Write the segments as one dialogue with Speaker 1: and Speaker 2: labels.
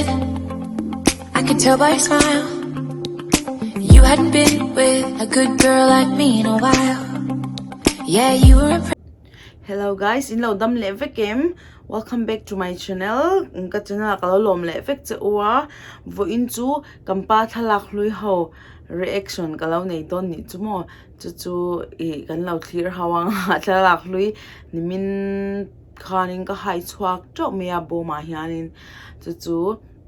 Speaker 1: did. I could tell by your smile. You hadn't been with a good girl like me in a while. Yeah, you were impressed.
Speaker 2: Hello guys, in lo dam leh vek em? Welcome back to my channel. Ka channel ah ka lo lawm leh vek che u a. Vawiin chu kan pa thlalak hlui ho reaction ka lo nei dawn nih chu maw. Chu chu ih kan lo thlir ho ang a thlalak hlui nimin khanin ka hai chhuak teuh mai a bawmah hianin chu chu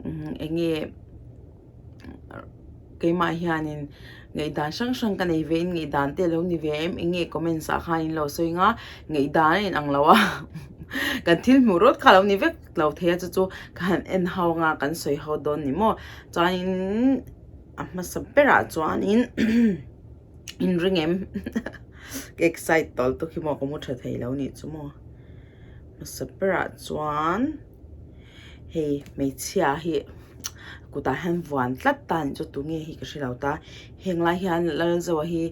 Speaker 2: eng nge keimah hianin ngaihdan hrang hrang ka nei ve in ngaihdan te alo ni ve em eng nge comments ah khan in lo sawi ang a ngaihdan a inang lo a kan thil hmuh rawt kha alo ni vek lo thei a chu chu ka han en ho ang a kan sawi ho dawn ni maw chuanin a hmasa berah chuanin. In ring em? Ka excite tawlh tuk hi maw ka mu tha thei lo nih chu maw. Hmasa berah chuan hei hmeichhia hi kutah hian vuan tlat ta anih chu tunge hi ka hre lo ta. Heng lai hian Lalzoa hi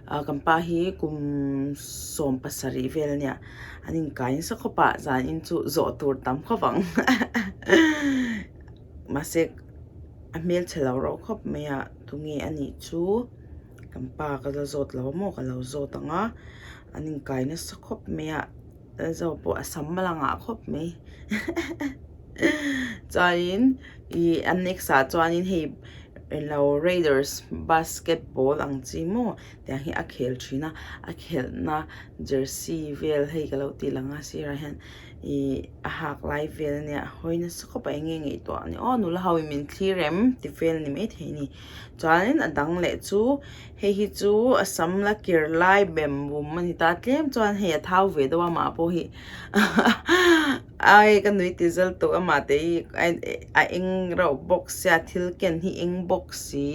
Speaker 2: ah kan pa hi kum 17 vel a nia an inkai nasa khawp a zanin chu zawh tur tam khawp ang mahse a hmelchhe lo reuh khawp mai a tunge anih chu. Kan pa ka la zawt lo a maw ka lo zawt ang a an inkai nasa khawp mai a Lalzo pawh a sam a la ngah khawp mai chuanin ih a next ah chuanin hei eng lo raiders basketball ang chi maw tiang hi a khel thin a a khelhna jersey vel hei ka lo tih lang a sirah hian ih a hak lai vel a nia a hawi nasa khawp a eng nge ngaihtuah a ni aw nula ho in min thlir em ti vel a ni maithei a ni. Chuanin a dang leh chu hei hi chu a sam la kir lai bem bum a ni ta tlem chuan hei a thau ve deuh a amah pawh hi ai ka nui ti zal tawh amah te hi a eng reuh bawk sia thil ken hi eng bawk si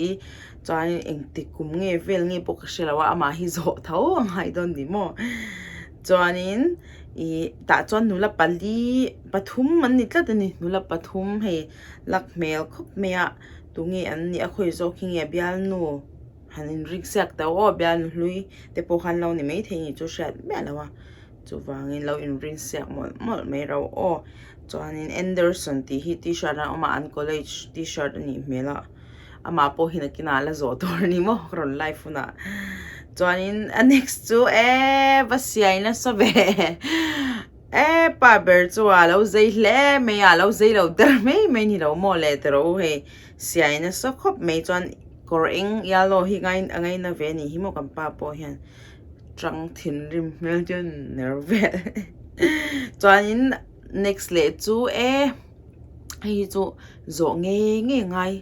Speaker 2: chuanin engtik kum nge vel nge pawh ka hre lo a amah hi zawh tho a ngai dawn ni maw chuanin ih tah chuan nula pali pathum an ni tlat a ni nula pathum hei lak hmel khawp mai a. Tunge an nih a khawi zawk hi nge bialnu han inrik ziak tawh aw bialnu hlui te pawh khan lo ni maithei ni chu hriat miah lo a chuvangin lo inrin siak mawlh mawlh mai ro aw chuanin Anderson tih hi t-shirt a awm a an college t-shirt a nih hmel a amah pawh hi nakinah la zawh tur a ni maw ka rawn live hunah chuanin a next chu eee va siai nasa ve. E pa ber chu a lo zei hle mai a, a lo zei lo der mai mai ni lo maw le tiraw u hei siai nasa khawp mai chuan kawr eng yellow hi ngai a ngaina ve a nih hi maw kan pa pawh hian tang thinrim hmel chu ner vel chuanin next leh chu e hei hi chu zawh ngei ngei ngai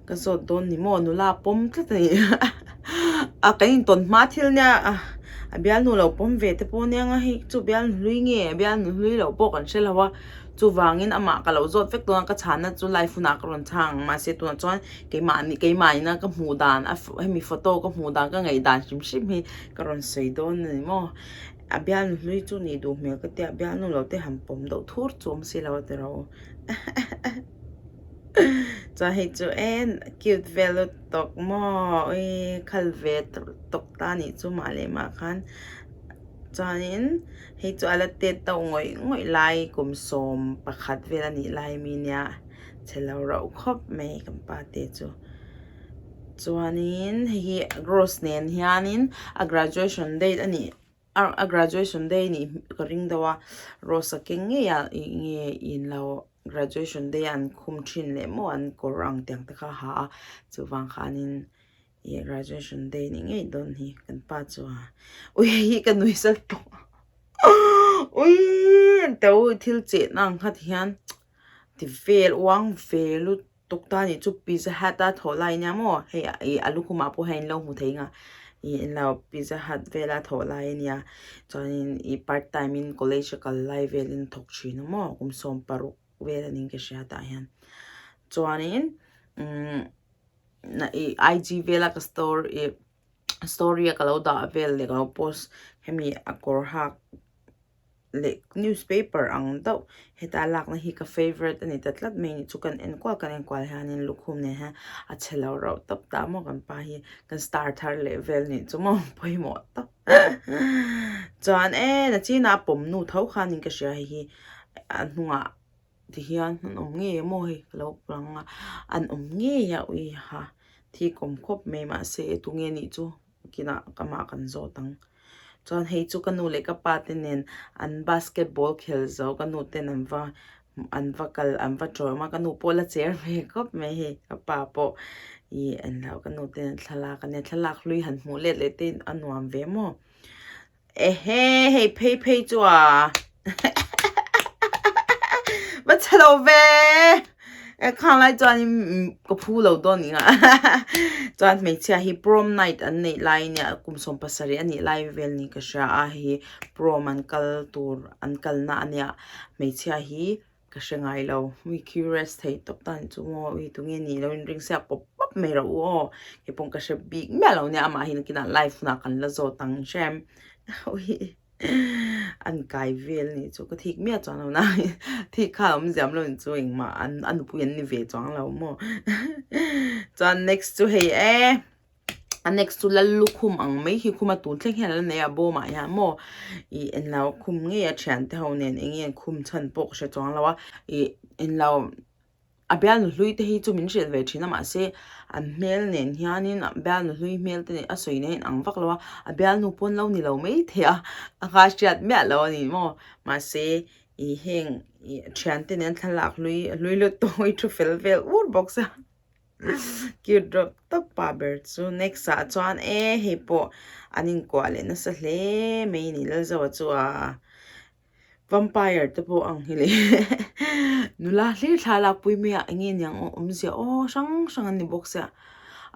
Speaker 2: ka zawt dawn ni maw nula pawm tlat a ni a kan intawn hma thil nia a bialnu lo pawm ve te pawh ania nga hei chu bialnu hlui nge bialnu hlui loh pawh kan hre lo a chuvangin amah ka lo zawt vek dawn a ka chhanna chu live hunah ka rawn chhang ang mahse tunah chuan keimahni keimahina ka hmuh dan a hemi photo ka hmuh dan ka ngaih dan hrim hrim hi ka rawn sawi dawn a ni maw a bialnu hlui chu nih duh hmel ka tia bialnu lo te han pawm deuh thur chu awm si lo a ti rawh u. Chuan hei chu en cute vel lutuk maw ui khal ve tawk ta nih chu mah leh mah khan chuanin hei chu a la tet deuh ngawih ngawih lai kum 11 vel a nih lai mi nia chhe lo rauh khawp mai kan pa te chu chuanin hei hi rose nen hianin a graduation date a nih. A graduation day nih ka ring deuh a rose a keng ngei a ih nge in lo graduation day a an khum thin leh maw an kawr ang tiang te kha a ha a chuvang khanin ih graduation day ni ngei dawn hi kan pa chu a ui hei hi ka nui sal tawh ui an teu thil chetna ang kha ti hian ti vel uang ve lut. Tuk ta nih chu Pizza Hut a thawh lai ania maw hei ih a lukhumah pawh hian in lo hmu thei ang a ih englo Pizza Hut vela thawh lai ania chuanin ih part time in college a kal lai velin a thawk thin a maw kum 16 vel a niin ka hria tah hian chuanin umm ih IG vela ka story ih story a ka lo dah vel leh ka lo post hemi a kawr hak. leh newspaper ang deuh heta lakna hi ka favourite a ni ta tlat mai ni chu kan en kual kan en kual hianin lukhum nen hian a chhe lo reuh tawp ta maw kan pa hi kan star thar leh vel nih chu maw pawimawh tawp chuan e nachina a pawm nu tho khanin ka hria hei hi a hnungah. Ti hian an awm ngei a maw hei ka lo lang a an awm ngei a ui ha thik awm khawp mai mahse tunge nih chu kinah ka mah kan zawt ang chuan hei chu ka nu leh ka pa te nen an basketball khel zo ka nu ten an va an va kal an va tawm a ka nu pawh la cher ve khawp mai hei ka pa pawh ih englo ka nu ten an thlalak ania thlalak hlui han hmuh let leh te a nuam ve maw. Ehe hei phei phei chu a va chhe lo ve e khang lai chuanin ka phu lo dawn nia chuan hmeichhia hi prom night an neih lai nia kum 17 a nih lai vel ni ka hria a hei prom an kal tur an kalna ania hmeichhia hi Ka hre ngai lo, mi curious thei tawp ta ni chu maw, ui tunge nih lo in ring sia pawp pawp mai rawh u aw, kei pawh ka hre bik miah lo nia amah hi nakinah live hunah kan la zawt ang hrem ui an kai vel nih chu ka thik miah chuang lo na thik kha awm ziam lo ni chu engmah an a nupui an ni ve chuang lo maw chuan next chu hei e. A next chu lal lukhum ang mai hi khum a tun thleng hian a la nei a bawmah hian maw ih englo khum ngei a thiante ho nen eng nge an khum chhan pawh ka hre chuang lo a ih englo a bialnu hlui te hi chu min hrilh ve thin a mahse an hmel nen hianin a bialnu hlui hmel te nen a sawi na in ang vak lo a a bialnu pawn lo ni lo mai thei a a kha hriat miah lo a ni maw mahse ih heng ih thiante nen thlalak hlui hlui lutuk hi thu fel vel ur bawk sia. Cute reuh tawp pa ber chu next ah chuan e hei pawh an inkuah leh nasa hle mai a ni Lalzoa chu a vampire te pawh ang hi le nula hlir thla lak pui mai a eng nge niang aw awmzia aw hrang hrang an ni bawk sia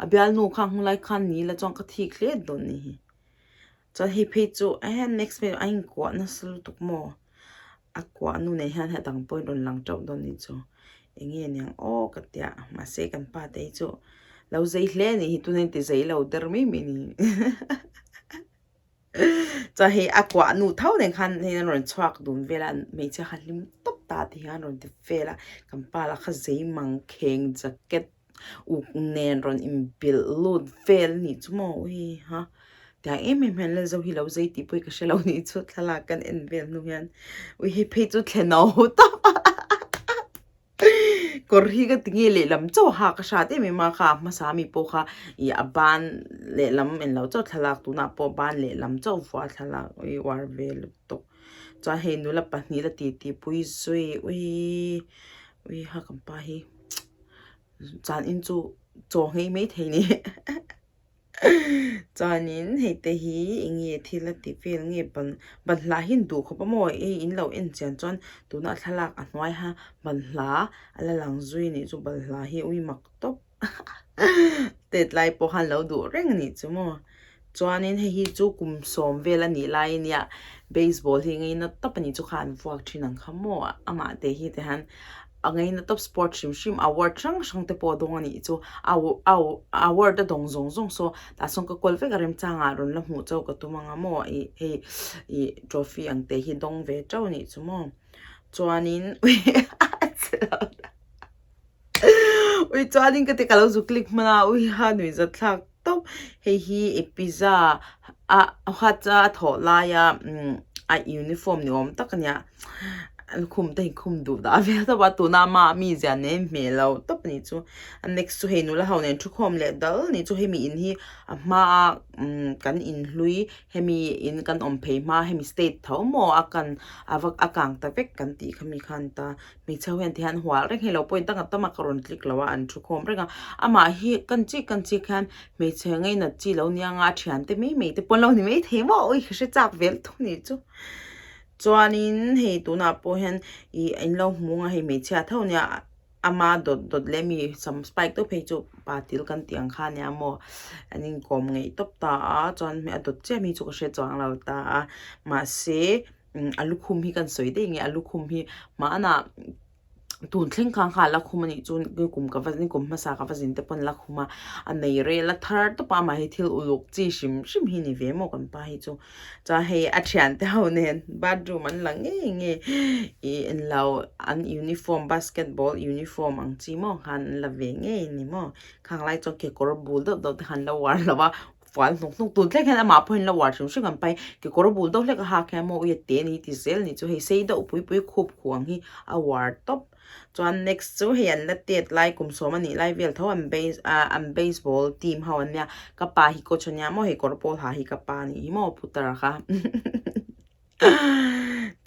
Speaker 2: a bialnu kha a hmu lai khan ni la chuan ka thik hle dawn a ni hi. Chuan hei phei chu eh next phei a inkuah nasa lutuk maw a kuah nu nen hian hei a dang pawhin rawn lang teuh dawn anih chu eng nge niang aw ka tia mahse kan pa te hi chu lo zei hle anih hi tuna in ti zei lo der mai mai a ni chuan hei a kuah nu tho nen khan hei an rawn chhuak dun vel a hmeichhia kha hlim tawp ta ti hian rawn ti vel a kan pa lah kha zei mang kheng jacket uk nen rawn inbilh lut vel anih chu maw ui ha tiang em em hian Lalzo hi lo zei tih pawh hi ka hre lo anih chu thlalak kan en vel hnu hian ui hei phei chu thlen a ho tawp a kawr hi ka ti nge lehlam chauh a ha ka hrat em em a kha a hmasa ami pawh kha ih a ban lehlam englo chauh thlalak tunah pawh ban lehlam chauh vuah thlalak ui uar ve lutuk chuan hei nula pahnih la titi pui zui ui ui ha kan pa hi. Chuan in chu chaw nghei mai thei ni chuanin hei te hi eng nge thil a ti vel nge ban banhla hi an duh khawp a maw hei in lo en chian chuan tuna thlalak a hnuai ha banhla a la lang zui a nih chu banhla hi ui mak tawp tet lai pawh khan lo duh reng a nih chu maw. Chuanin hei hi chu kum sawm vel a nih lai ania baseball hi ngaina tawp a nih chu kha an vuak thin ang kha maw amah te hi tihian a ngaina tawp sport hrim hrim award hrang hrang te pawh a dawng a nih chu a a award a dawng zawng zawng saw tah sawn ka kawl vek a remchangah rawn la hmuh chauh ka tum ang a maw ih hei ih trophy ang te hi dawng ve teuh a nih chu maw chuanin ui chuanin ka ti ka lo zu click hman a ui ha nuih zat thlak tawp hei hi i pizza a hawt a thawh laia umm a uniform ni awm tak ania lukhum te hi khum duh dah vel tawp a tuna ama mizia nen hmel lo tawp a nih chu a next chu hei nula ho nen thukhawm leh dal a nih chu hemi in hi a hmaa umm kan inhlui hemi in kan awm phei hma hemi state tho maw a kan a va a kang ta vek kan tih kha mi khan ta Hmeichhe ho hian tihian hual reng hi lo pawhin tak a tam a ka rawn click lo a an thu khawm reng a amah hi kan chik kan chik hian hmeichhe ngainat chi lo nia nga a thiante mai mai te pawh an lo ni maithei maw ui ka hre chak vel thung nih chu chuanin hei tunah pawh hian ih in lo hmu ang a hei hmeichhia tho nia ama dawt dawt leh mi sam spike deuh phei chu pa til kan tih ang kha ania maw an inkawm ngeih tawp ta a chuan a dawt chiah mi chu ka hre chuang lo ta a mahse. A lukhum hi kan sawi daih nge a lukhum hi hmanah tun thleng khan kha a la khum a nih chu nikum ka va nikum hmasa ka va zin te pawn a la khum a a nei rel a thar tawp a amah hi thil uluk chi hrim hrim hi ni ve maw kan pa hi chu chuan hei a thiante ho nen bathroom an la ngei ngei ih englo an uniform basketball uniform ang chi maw khan an la ve ngei a ni maw khang lai chuan kekawr bul deuh deuh te khan an lo uar lo a. Fual hnuk hnuk tun thleng hian amah pawhin la uar hrim hrim kan pai kekawr bul deuh hlek a hak hian maw ui a te a ni ti zel a ni chu hei sei deuh pui pui khup khuang hi a uar tawp. Chuan next chu hei an la tet lai kum sawm a nih lai vel tho an base ah an baseball team ho an nia ka pa hi coach a nia maw hei kawr pawl ha hi ka pa a nih hi maw putar kha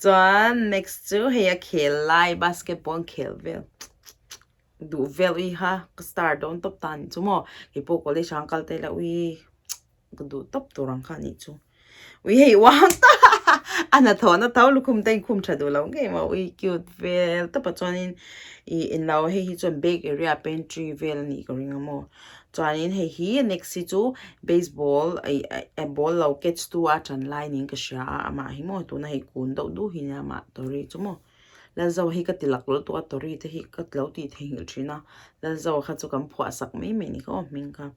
Speaker 2: chuan next chu hei a khel lai basketball khel vel duh vel ui kha ka star dawn tawp ta a nih chu maw keipawh college ah an kal ta ila ui ka duh tawp tur ang kha a nih chu. Ui hei uang ta a hnathawhna tho lukhum te inkhum tha duh lo ngei maw ui cute vel tawp a chuanin ih englo hei hi chuan bake area pantry vel a nih ka ring a maw chuanin hei hi next hi chu baseball ih ball lo catch tu a tan lai niin ka hria a amah hi maw tuna hei kun deuh duh hi nia amah tori chu maw Lalzo hi ka ti lak lo tawh a tori te hi ka lo tih theihnghilh thin a Lalzo kha chu kan phuah sak mai mai ni kha aw hming kha.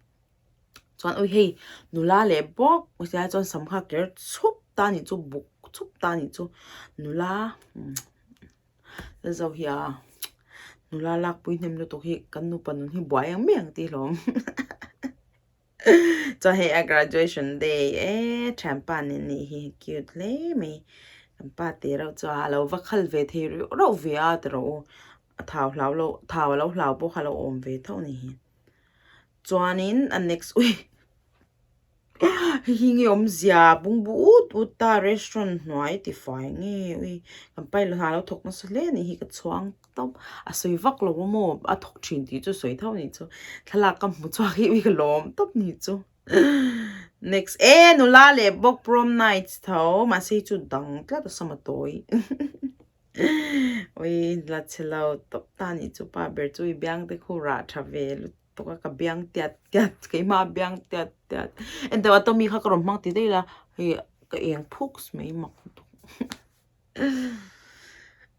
Speaker 2: Chuan ui hei nula leh bawk tia chuan sam kha ker chhup ta anih chu buk chhup ta anih chu nula zo hi a nula lakpui hnem lutuk hi kan nupa nun hi buai ang mai ang tih hlawm chuan hei a graduation day e thianpa nen nih hi cute hle mai kan pa te reuh chu a lo va khal ve thei reuh reuh ve a ti rawh u a thau hlau lo thau a lo hlau pawh kha a lo awm ve tho a ni hi. Chuanin a next ui hei hi nge awmzia bungbu ut ut ta restaurant hnuai ti fai nge ui kan pai lo hna lo thawk nasa hle a nih hi ka chhuang tawp a sawi vak lo a maw a thawk thin tih chu sawi tho a nih chu thlalak ka hmu chhuak hi ui ka lawm tawp a nih chu next e nula leh bawk prom night tho mahse hei chu dang tlat a sama tawi. Ui la chhe lo tawp ta anih chu pa ber chu i biang te khu rah tha ve lutuk a ka biang tiat tiat keimah a biang tiat tiat engteh a tawmi kha ka rawn hmang ti daih la hei ka eng phuk mai mak lutuk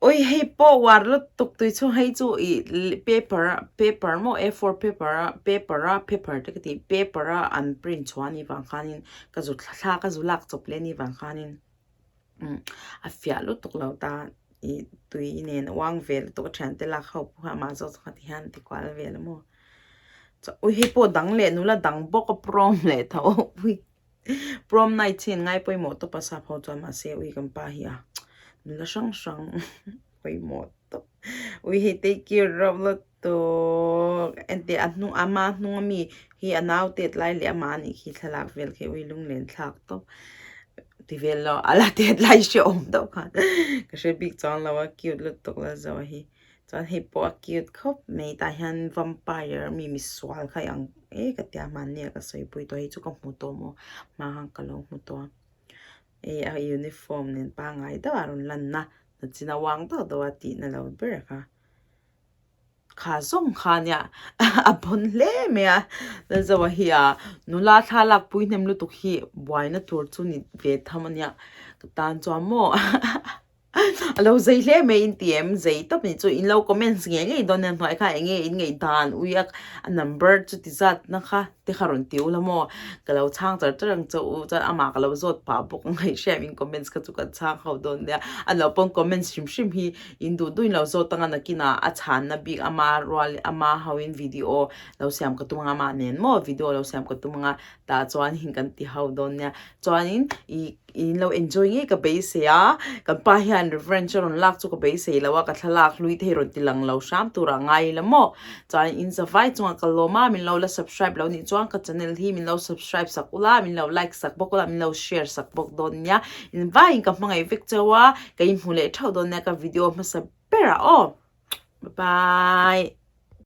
Speaker 2: ui hei pawh uar lutuk tui chhung hei chu ih paper a paper maw a four paper a paper a paper te ka tih paper a an print chhuah anih vang khanin ka zu thla ka zu lak chawp leh anih vang khanin. A fiah lutuk lo ta ih tui nen uang ve lutuk a thiante lak ho pawh kha amah zawk zawk ti hian ti kual vel a maw chuan ui hei pawh dang leh nula dang bawk a prom leh tho ui prom night hi an ngai pawimawh tawp a sap ho chuan mahse ui kan pa hi a nula hrang hrang pawimawh tawp ui hei take care reuh lutuk enteh a hnung ama hnung ami hi a nau tet lai leh amah anih khi thlalak vel khi ui lunglen thlak tawp ti vel lo a la tet lai hrehawm deuh khan ka hre bik chuang lo a cute lutuk la zo hi chuan hei pawh a cute khawp mai tah hian vampire mi misual kha i ang e ka tia hmanni ah ka sawipui tawh hei chu ka hmu tawh maw hma khan ka lo hmu tawh a. Hei a uniform nen pangngai deuh a rawn lan na nachin a uang deuh deuh a tihna lo ber kha kha zawng kha nia a pawn hle mai a Lalzoa hi a nula thlalak pui hnem lutuk hi buaina tur chu ni ve tham a nia ka tan chuan maw. A lo zei hle mai in ti em zei tawp nih chu in lo comments ngei ngei dawn nia hnuai kha enge in ngaih dan ui a a number chu ti zat na kha te kha rawn ti ula maw ka lo chhang char char ang che u chuan amah ka lo zawt pah bawk ang hei hriat in comments kha chu kan chhang ho dawn nia a lo pawn comments hrim hrim hi in duh duh in lo zawt anga nakinah a chhanna bik ama rual ama ho in video lo siam ka tum anga amah nen maw video lo siam ka tum anga tah chuan in kan ti ho dawn nia chuanin ih In lo enjoy ngei ka beisei a, kan pa hian reference a rawn lak chu ka beisei lo a, ka thlalak hlui thei rawn ti lang lo hram tur ah ngai ila maw. Chuan in zavai chungah ka lawm a, min lo la subscribe lo nih chuan ka channel hi min lo subscribe sak ula, min lo like sak bawk ula, min lo share sak bawk dawn nia. In vaiin ka hmangaih vek cheu a, ka inhmu leh theuh dawn nia ka video hmasa berah aw. Bye bye.